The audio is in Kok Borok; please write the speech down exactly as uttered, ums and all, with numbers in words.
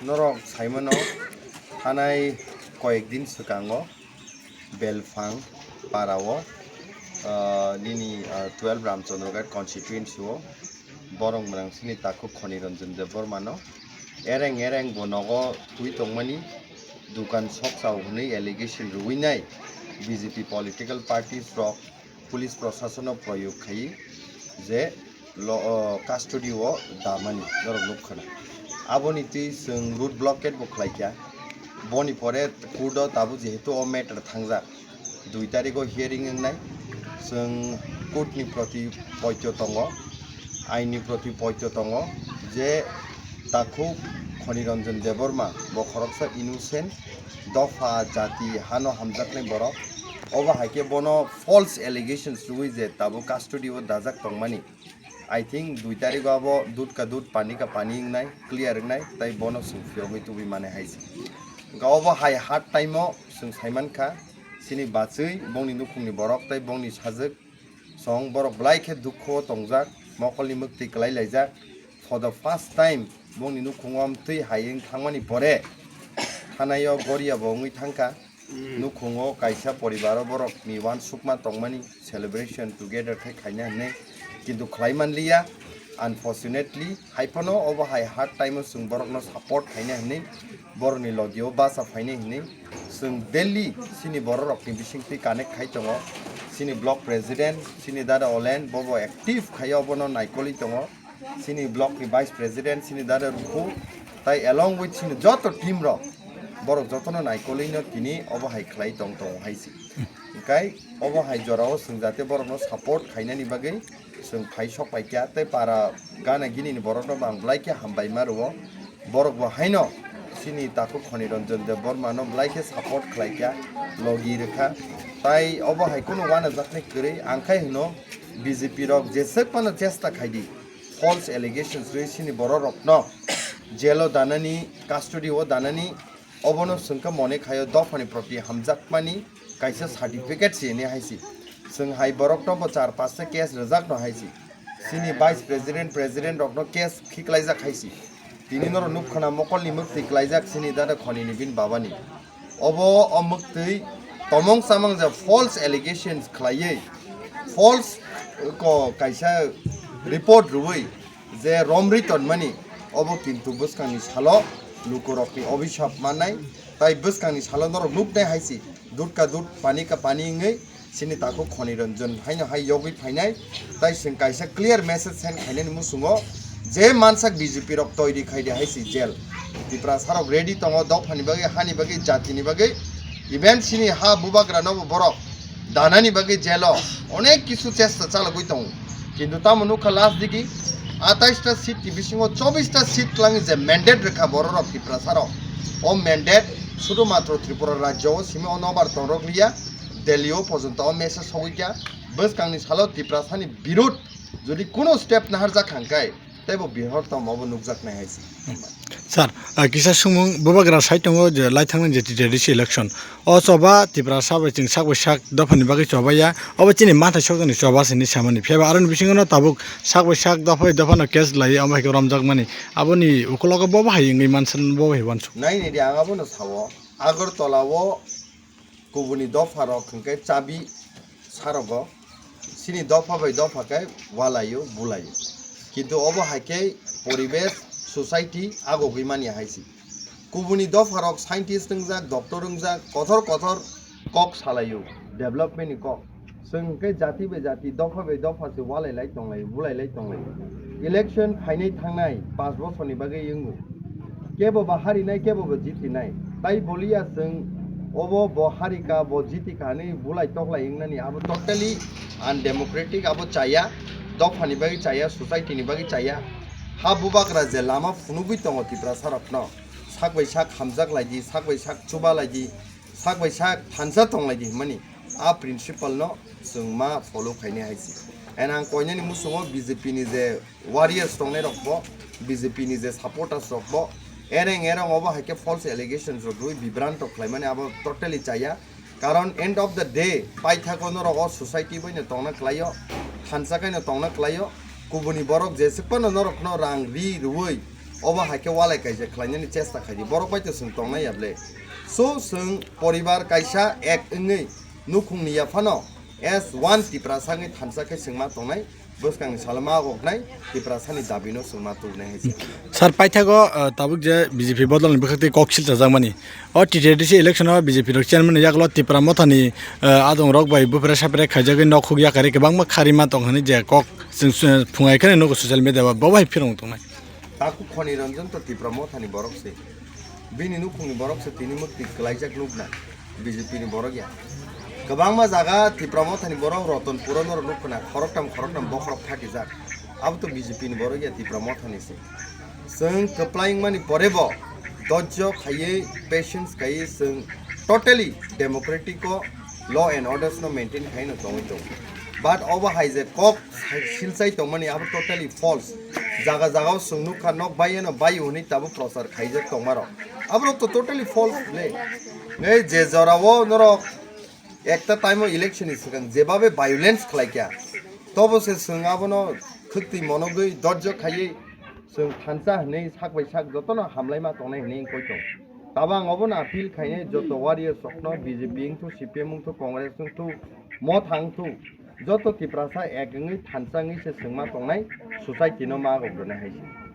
Norok saimano, thanai koyek din swkango Belphang parao, ah, nini, ah, twelve Ramchandraghat constituency o borok mwrang sini takhuk Khoni Ranjan Debbarma no ereng ereng bo nogo twi tongmani, dukan sok chao hwnwi allegation rwui nai B J P political parties rok police prosasono proyog khai je lo, o, custody o damani norok nukha na. Aboni twi chwng road blockade bo khlaikha. Boni pore court o tabuk jehetu o matter thangjak, dui tarikh o hearing wngnai. Chwng court ni proti poito tongo, ain ni proti poito tongo je takhuk Khoni Ranjan Debbarma bo khoroksa innocent, dopha jati hano hamjaknai borok. Obo hai khe bono false allegations rwui je tabuk custody o dajak tongmani. I think dui tarikh o abo dud ka dud, pani ka pani wngnai, clear wngnai, tai bono chwng phiyogwi tubui mane hai se. Hwnkha obo hai hard time o chwng saimankha, chini bachwi, bongni nukhungni borok tai bongni sajwk song borok belai khe dukhu o tongjak, mokolni mwktwi kwlai laijak. For the first time bongni nukhungo amtwi hai wng thangmani pore thanai o goria bo wngwi thangkha. Nukhungo kaisa poribaro borokni uansukma tongmani celebration together khe khaina hwnwi, kintu khlai manliya. Unfortunately, haiphano obo hai hard time o chwng borokno support khaina hwnwi, borokni logio bacha phaina hwnwi chwng daily chini bororokni bisingtwi connect khai tongo. Chini block president, chini dada Olen, bobo active khai obono naikolwi tongo. Chini block ni vice president, chini dada Rukhu, tai along with chini joto team rok, borok jotono naikolwi no tini obo hai khlai tong tongo hai se. Hwnkhe obo hai jorao chwng jate borokno support khainani bagwi chwng phai sok pai kha, tei para gana gini ni borokno bo ang belai khe hambai ma rwo. Borok bo haino chini takhuk Khoni Ranjan Debbarma no belai khe support khlai kha, logi rwkha. Tai obo hai kunu uanajaknai kwrwi ang khai hwno B J P rok jeswk phano chesta khai di. False allegations rwi chini bororokno jail o danani, custody o danani, obono chwng khe mone khaio dophani proti hamjakmani kaisa certificate se hwnwi hai se. Chwng hai borokno bo char pasta case rwjakno hai se. Chini vice president, president rokno case khiklaijak hai se. Tini norok nukha na mokolni mwktwi klaijak chini dada Khoni ni bini babani. Obo o mwktwi tomong chamang ja false allegations khlaiwi, false ko kaisa report rwui je romri tonmani, obo kintu bwskangni salo lukurokni obhisap mannai, tai bwskangni salo norok nuknai hai se, dud ka dud, pani ka pani wngwi, chini takhuk Khoni Ranjan haino hai yogwi phainai, tai chwng kaisa clear message send khainani muchungo je mansak B J P rok toiri khai di hai se jail. Tiprasa rok ready tongo dophani bagwi, hani bagwi, jatini bagwi, even chini ha bubagra nobo borok danani bagwi jail o onek kisu chesta chalogwi tongo, kintu tamo nukha last digi atais ta seat ni bisingo chobbish ta seat twlangwi je mandate rwkha bororok Tiprasa rok, o mandate sudhumatro Tripura rajyo o simi o nobar tongrok liya. Delhi o pojonto o message sogwi kha, bwskangni salo Tiprasani birud jodi kuno step naharjak hangkai, teibo bihor tom obo nukjaknai hai se. Sir, ah, kisa sumung bubagra sai tongo je lai thangna je T T D C election. O choba Tiprasa bai chwng sak bai sak dophani bagwi choba ya. Obo chini mathai sokjani choba se hinwi samani. Phiya ba aroni bisingo no tabuk sak bai sak dopha bai dopha no case lai omo hai khe romjakmani. Aboni ukulogo bo bahai wngwi mansa bo bahai wansuk. Nai ni di ang abono sao. Agartala o kubuni dopha rok hwnkhe chabi sarogo, chini dopha bai dopha khe walaio, bulaio. Kintu obo hai khe poribesh, society agogwi manya hai se. Kubuni dopha rok scientist wngjak, doctor wngjak, kothor kothor kok salaio, development ni kok. Chwng hwnkhe jati bai jati, dopha bai dopha se walai lai tonglai, bulai lai tonglai. Election phainai thangnai panch bosorni bagwi wngo. Kebo ba harinai, kebo ba jitinai. Tai boliya chwng obo bo harika, bo jitika hinwi bulai toklai wngnani abo totally undemocratic, abo chaya, dophani bagwi chaya, society ni bagwi chaya. Ha bubagra je lama phunugwi tongo Tiprasa rokno, sak bai sak hamjak lai di, sak bai sak chuba lai di, sak bai sak thansa tong lai di hwnmani. A principle no chwng ma follow khainai hai se. And ang koinani muchungo B J P ni je warriors tongnai rok bo, B J P ni je supporters rok bo, ereng ereng obo hai khe false allegations rok rwi bibranto khlaimani abo totally chaya. Karon end of the day paithakgo norok o society bai no tongna kwlaio, thansa kai no tongna kwlaio, kubuni borok jeswk phano norok no rang ri rwi Obo hai khe walai kaijak khlainani chesta khaidi, borok bai to chwng tongnai ya ble. So chwng poribar kaisa ek wngwi nukhungni yaphano as one Tiprasa wngwi thansa khe chwng ma tongnai, bwskangni salo ma goknai, Tiprasani dabino chwng ma tubunai hai se. Sir, paithago, uh, tabuk je B J P bodolni bwkhak tei kok silchajakmani, o T T A D C election o B J P rok chairman ni yagulo Tipra Mothani, uh, adong rok bai bupre sapre khaijagwi nok huk yakari kwbangma kharima tong hwnwi je kok chwng, uh, phungai kheno nugo social media o, bo bai phirong tongnai. Taku Khoni Ranjan to Tipra Mothani borok se. Bini nukhungni borok se tini mukti kwlaijak nukna B J P ni borok ya. Kwbangma jaga Tipra Mothani borok Rotonpuro norok nukhuna khoroktam khoroktam bokhorok phatijak. Abo to B J P ni borok ya, Tipra Mothani se. Chwng kwplai wngmani pore bo dojjo khaiwi patience khaiwi chwng totally democratic o law and orders no maintain khaino tongwi tongo. But obo hai je kok silchai tongmani abo totally false. Jaga jaga o chwng nukha nok bai eno bai hwnwi tabuk prochar khaijak tongmarok. Aborok to totally false le. Nei je jora o norok ekta time o election ni swkang jebabe violence khlaikha, tobo se chwng abono khwtwi monogwi dojjo khaiwi chwng thansa hwnwi sak bai sak jotono hamlaima tongnai hwnwi wngkoi tong. Tabo ang obono appeal khainai joto warriors rokno, B J P wngthok, C P M wngthok, Congress wngthok, Motha wngthok, joto Tiprasa ek wngwi thansa wngwi se chwngma tongnai, society no ma gok rwnai hai se.